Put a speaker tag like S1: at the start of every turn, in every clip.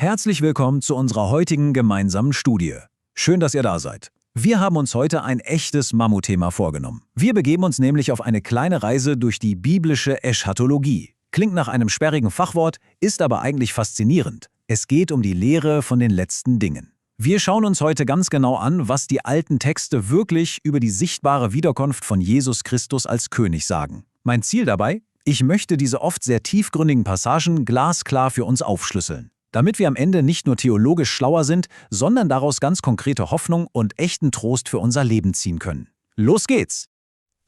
S1: Herzlich willkommen zu unserer heutigen gemeinsamen Studie. Schön, dass ihr da seid. Wir haben uns heute ein echtes Mammutthema vorgenommen. Wir begeben uns nämlich auf eine kleine Reise durch die biblische Eschatologie. Klingt nach einem sperrigen Fachwort, ist aber eigentlich faszinierend. Es geht um die Lehre von den letzten Dingen. Wir schauen uns heute ganz genau an, was die alten Texte wirklich über die sichtbare Wiederkunft von Jesus Christus als König sagen. Mein Ziel dabei? Ich möchte diese oft sehr tiefgründigen Passagen glasklar für uns aufschlüsseln, damit wir am Ende nicht nur theologisch schlauer sind, sondern daraus ganz konkrete Hoffnung und echten Trost für unser Leben ziehen können. Los geht's!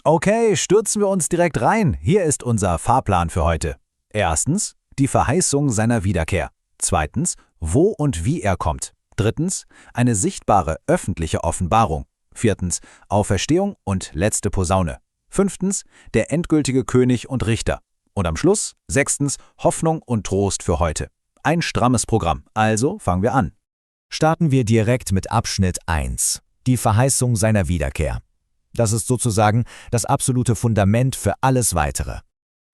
S2: Okay, stürzen wir uns direkt rein. Hier ist unser Fahrplan für heute. Erstens, die Verheißung seiner Wiederkehr. Zweitens, wo und wie er kommt. Drittens, eine sichtbare öffentliche Offenbarung. Viertens, Auferstehung und letzte Posaune. Fünftens, der endgültige König und Richter. Und am Schluss, sechstens, Hoffnung und Trost für heute. Ein strammes Programm, also fangen wir an.
S3: Starten wir direkt mit Abschnitt 1, die Verheißung seiner Wiederkehr. Das ist sozusagen das absolute Fundament für alles Weitere.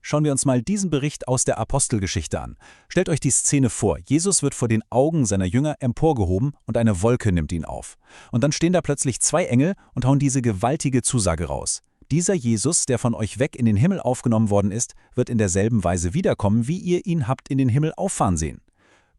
S4: Schauen wir uns mal diesen Bericht aus der Apostelgeschichte an. Stellt euch die Szene vor, Jesus wird vor den Augen seiner Jünger emporgehoben und eine Wolke nimmt ihn auf. Und dann stehen da plötzlich zwei Engel und hauen diese gewaltige Zusage raus. Dieser Jesus, der von euch weg in den Himmel aufgenommen worden ist, wird in derselben Weise wiederkommen, wie ihr ihn habt in den Himmel auffahren sehen.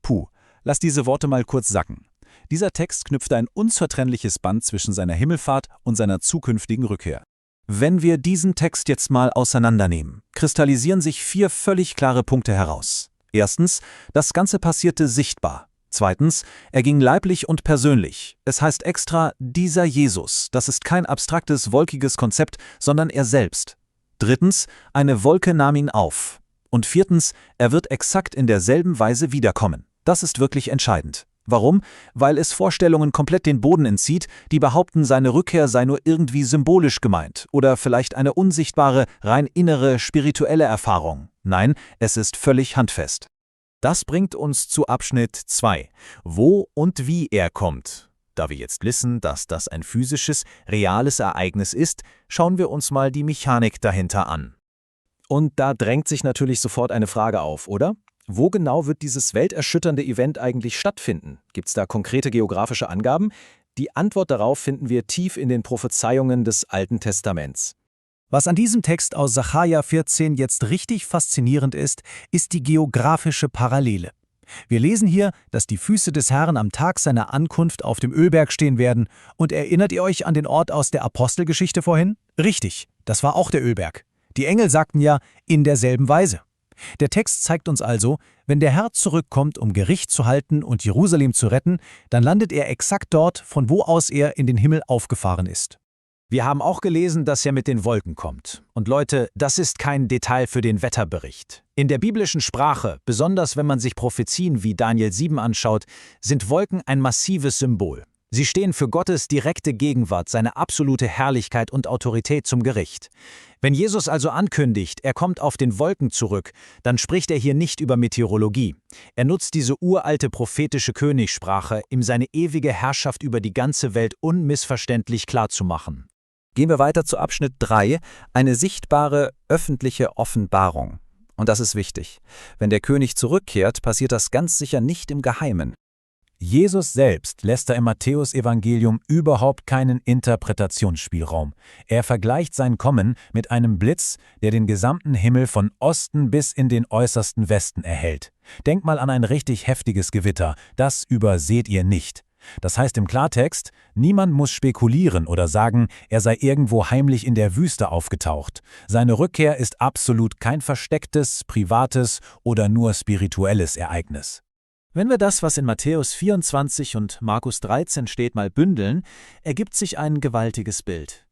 S4: Puh, lasst diese Worte mal kurz sacken. Dieser Text knüpft ein unzertrennliches Band zwischen seiner Himmelfahrt und seiner zukünftigen Rückkehr. Wenn wir diesen Text jetzt mal auseinandernehmen, kristallisieren sich 4 völlig klare Punkte heraus. Erstens, das Ganze passierte sichtbar. Zweitens, er ging leiblich und persönlich. Es heißt extra, dieser Jesus, das ist kein abstraktes, wolkiges Konzept, sondern er selbst. Drittens, eine Wolke nahm ihn auf. Und viertens, er wird exakt in derselben Weise wiederkommen. Das ist wirklich entscheidend. Warum? Weil es Vorstellungen komplett den Boden entzieht, die behaupten, seine Rückkehr sei nur irgendwie symbolisch gemeint oder vielleicht eine unsichtbare, rein innere, spirituelle Erfahrung. Nein, es ist völlig handfest.
S2: Das bringt uns zu Abschnitt 2, wo und wie er kommt. Da wir jetzt wissen, dass das ein physisches, reales Ereignis ist, schauen wir uns mal die Mechanik dahinter an.
S4: Und da drängt sich natürlich sofort eine Frage auf, oder? Wo genau wird dieses welterschütternde Event eigentlich stattfinden? Gibt es da konkrete geografische Angaben? Die Antwort darauf finden wir tief in den Prophezeiungen des Alten Testaments.
S5: Was an diesem Text aus Sacharja 14 jetzt richtig faszinierend ist, ist die geografische Parallele. Wir lesen hier, dass die Füße des Herrn am Tag seiner Ankunft auf dem Ölberg stehen werden. Und erinnert ihr euch an den Ort aus der Apostelgeschichte vorhin? Richtig, das war auch der Ölberg. Die Engel sagten ja, in derselben Weise. Der Text zeigt uns also, wenn der Herr zurückkommt, um Gericht zu halten und Jerusalem zu retten, dann landet er exakt dort, von wo aus er in den Himmel aufgefahren ist.
S2: Wir haben auch gelesen, dass er mit den Wolken kommt. Und Leute, das ist kein Detail für den Wetterbericht. In der biblischen Sprache, besonders wenn man sich Prophezien wie Daniel 7 anschaut, sind Wolken ein massives Symbol. Sie stehen für Gottes direkte Gegenwart, seine absolute Herrlichkeit und Autorität zum Gericht. Wenn Jesus also ankündigt, er kommt auf den Wolken zurück, dann spricht er hier nicht über Meteorologie. Er nutzt diese uralte prophetische Königssprache, ihm seine ewige Herrschaft über die ganze Welt unmissverständlich klarzumachen.
S6: Gehen wir weiter zu Abschnitt 3, eine sichtbare öffentliche Offenbarung. Und das ist wichtig. Wenn der König zurückkehrt, passiert das ganz sicher nicht im Geheimen.
S5: Jesus selbst lässt da im Matthäusevangelium überhaupt keinen Interpretationsspielraum. Er vergleicht sein Kommen mit einem Blitz, der den gesamten Himmel von Osten bis in den äußersten Westen erhellt. Denkt mal an ein richtig heftiges Gewitter, das überseht ihr nicht. Das heißt im Klartext, niemand muss spekulieren oder sagen, er sei irgendwo heimlich in der Wüste aufgetaucht. Seine Rückkehr ist absolut kein verstecktes, privates oder nur spirituelles Ereignis.
S4: Wenn wir das, was in Matthäus 24 und Markus 13 steht, mal bündeln, ergibt sich ein gewaltiges Bild.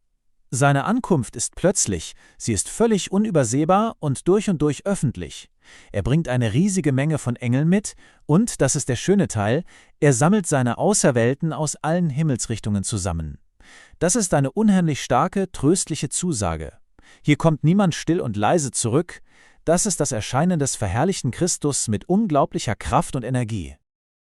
S4: Seine Ankunft ist plötzlich, sie ist völlig unübersehbar und durch öffentlich. Er bringt eine riesige Menge von Engeln mit und, das ist der schöne Teil, er sammelt seine Auserwählten aus allen Himmelsrichtungen zusammen. Das ist eine unheimlich starke, tröstliche Zusage. Hier kommt niemand still und leise zurück. Das ist das Erscheinen des verherrlichten Christus mit unglaublicher Kraft und Energie.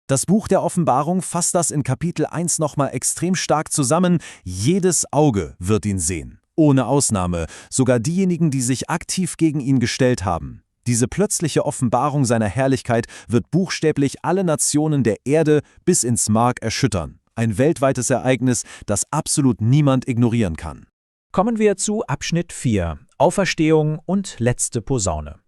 S4: Das Buch der Offenbarung fasst das in Kapitel 1 nochmal extrem stark zusammen. Jedes Auge wird ihn sehen. Ohne Ausnahme, sogar diejenigen, die sich aktiv gegen ihn gestellt haben.
S1: Diese plötzliche Offenbarung seiner Herrlichkeit wird buchstäblich alle Nationen der Erde bis ins Mark erschüttern. Ein weltweites Ereignis, das absolut niemand ignorieren kann.
S2: Kommen wir zu Abschnitt 4, Auferstehung und letzte Posaune.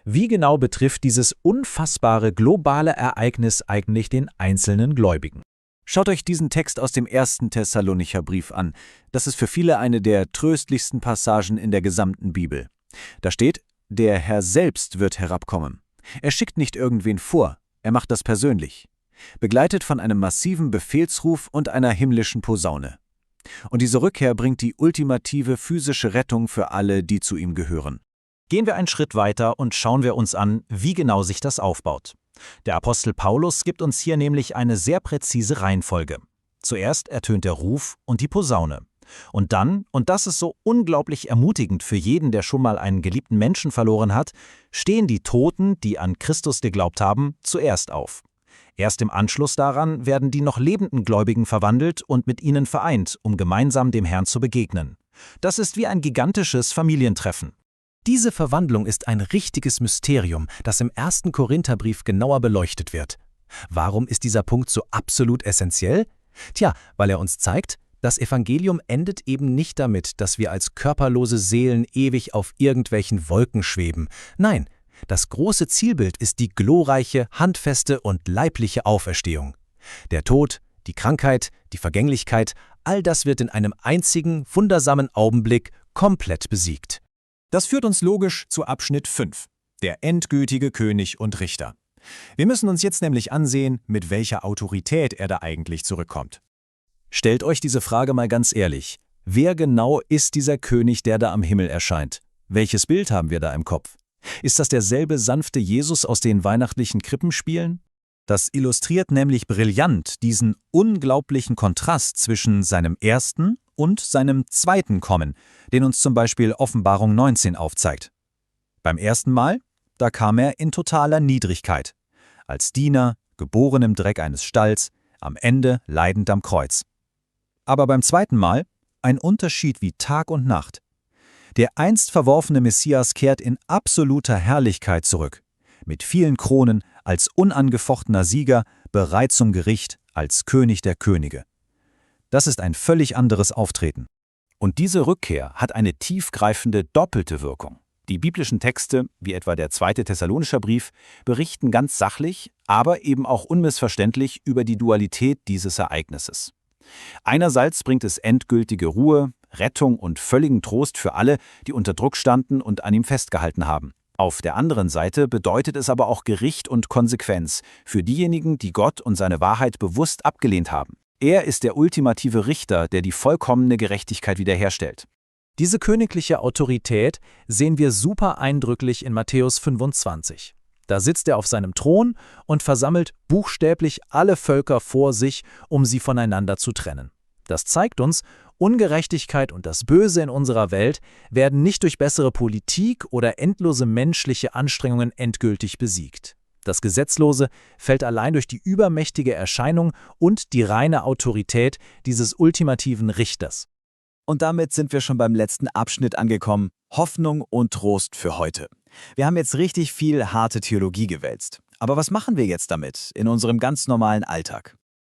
S2: Wie genau betrifft dieses unfassbare globale Ereignis eigentlich den einzelnen Gläubigen?
S1: Schaut euch diesen Text aus dem 1. Thessalonicher Brief an. Das ist für viele eine der tröstlichsten Passagen in der gesamten Bibel. Da steht: Der Herr selbst wird herabkommen. Er schickt nicht irgendwen vor, er macht das persönlich. Begleitet von einem massiven Befehlsruf und einer himmlischen Posaune. Und diese Rückkehr bringt die ultimative physische Rettung für alle, die zu ihm gehören.
S2: Gehen wir einen Schritt weiter und schauen wir uns an, wie genau sich das aufbaut. Der Apostel Paulus gibt uns hier nämlich eine sehr präzise Reihenfolge. Zuerst ertönt der Ruf und die Posaune. Und dann, und das ist so unglaublich ermutigend für jeden, der schon mal einen geliebten Menschen verloren hat, stehen die Toten, die an Christus geglaubt haben, zuerst auf. Erst im Anschluss daran werden die noch lebenden Gläubigen verwandelt und mit ihnen vereint, um gemeinsam dem Herrn zu begegnen. Das ist wie ein gigantisches Familientreffen.
S3: Diese Verwandlung ist ein richtiges Mysterium, das im 1. Korintherbrief genauer beleuchtet wird. Warum ist dieser Punkt so absolut essentiell? Tja, weil er uns zeigt, das Evangelium endet eben nicht damit, dass wir als körperlose Seelen ewig auf irgendwelchen Wolken schweben. Nein, das große Zielbild ist die glorreiche, handfeste und leibliche Auferstehung. Der Tod, die Krankheit, die Vergänglichkeit, all das wird in einem einzigen, wundersamen Augenblick komplett besiegt.
S1: Das führt uns logisch zu Abschnitt 5, der endgültige König und Richter. Wir müssen uns jetzt nämlich ansehen, mit welcher Autorität er da eigentlich zurückkommt. Stellt euch diese Frage mal ganz ehrlich. Wer genau ist dieser König, der da am Himmel erscheint? Welches Bild haben wir da im Kopf? Ist das derselbe sanfte Jesus aus den weihnachtlichen Krippenspielen? Das illustriert nämlich brillant diesen unglaublichen Kontrast zwischen seinem ersten und seinem zweiten Kommen, den uns zum Beispiel Offenbarung 19 aufzeigt. Beim ersten Mal, da kam er in totaler Niedrigkeit, als Diener, geboren im Dreck eines Stalls, am Ende leidend am Kreuz. Aber beim zweiten Mal ein Unterschied wie Tag und Nacht. Der einst verworfene Messias kehrt in absoluter Herrlichkeit zurück, mit vielen Kronen, als unangefochtener Sieger, bereit zum Gericht, als König der Könige. Das ist ein völlig anderes Auftreten. Und diese Rückkehr hat eine tiefgreifende doppelte Wirkung. Die biblischen Texte, wie etwa der 2. Thessalonischer Brief, berichten ganz sachlich, aber eben auch unmissverständlich über die Dualität dieses Ereignisses. Einerseits bringt es endgültige Ruhe, Rettung und völligen Trost für alle, die unter Druck standen und an ihm festgehalten haben. Auf der anderen Seite bedeutet es aber auch Gericht und Konsequenz für diejenigen, die Gott und seine Wahrheit bewusst abgelehnt haben. Er ist der ultimative Richter, der die vollkommene Gerechtigkeit wiederherstellt.
S2: Diese königliche Autorität sehen wir super eindrücklich in Matthäus 25. Da sitzt er auf seinem Thron und versammelt buchstäblich alle Völker vor sich, um sie voneinander zu trennen. Das zeigt uns, Ungerechtigkeit und das Böse in unserer Welt werden nicht durch bessere Politik oder endlose menschliche Anstrengungen endgültig besiegt. Das Gesetzlose fällt allein durch die übermächtige Erscheinung und die reine Autorität dieses ultimativen Richters.
S1: Und damit sind wir schon beim letzten Abschnitt angekommen, Hoffnung und Trost für heute. Wir haben jetzt richtig viel harte Theologie gewälzt. Aber was machen wir jetzt damit in unserem ganz normalen Alltag?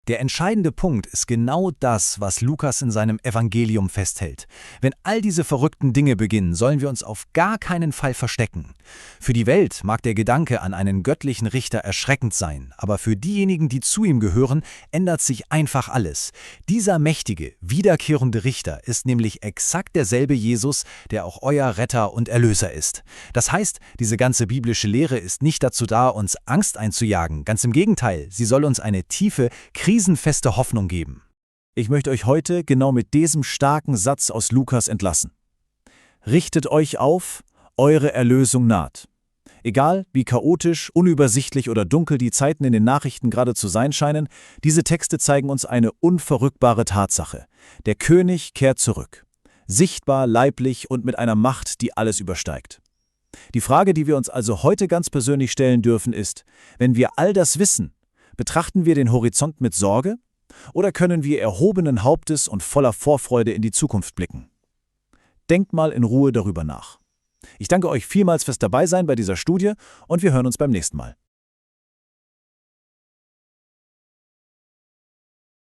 S5: Der entscheidende Punkt ist genau das, was Lukas in seinem Evangelium festhält. Wenn all diese verrückten Dinge beginnen, sollen wir uns auf gar keinen Fall verstecken. Für die Welt mag der Gedanke an einen göttlichen Richter erschreckend sein, aber für diejenigen, die zu ihm gehören, ändert sich einfach alles. Dieser mächtige, wiederkehrende Richter ist nämlich exakt derselbe Jesus, der auch euer Retter und Erlöser ist. Das heißt, diese ganze biblische Lehre ist nicht dazu da, uns Angst einzujagen. Ganz im Gegenteil, sie soll uns eine tiefe, krisenfeste Hoffnung geben. Ich möchte euch heute genau mit diesem starken Satz aus Lukas entlassen. Richtet euch auf, eure Erlösung naht. Egal, wie chaotisch, unübersichtlich oder dunkel die Zeiten in den Nachrichten gerade zu sein scheinen, diese Texte zeigen uns eine unverrückbare Tatsache. Der König kehrt zurück. Sichtbar, leiblich und mit einer Macht, die alles übersteigt. Die Frage, die wir uns also heute ganz persönlich stellen dürfen, ist, wenn wir all das wissen, betrachten wir den Horizont mit Sorge oder können wir erhobenen Hauptes und voller Vorfreude in die Zukunft blicken? Denkt mal in Ruhe darüber nach.
S4: Ich danke euch vielmals fürs Dabeisein bei dieser Studie und wir hören uns beim nächsten Mal.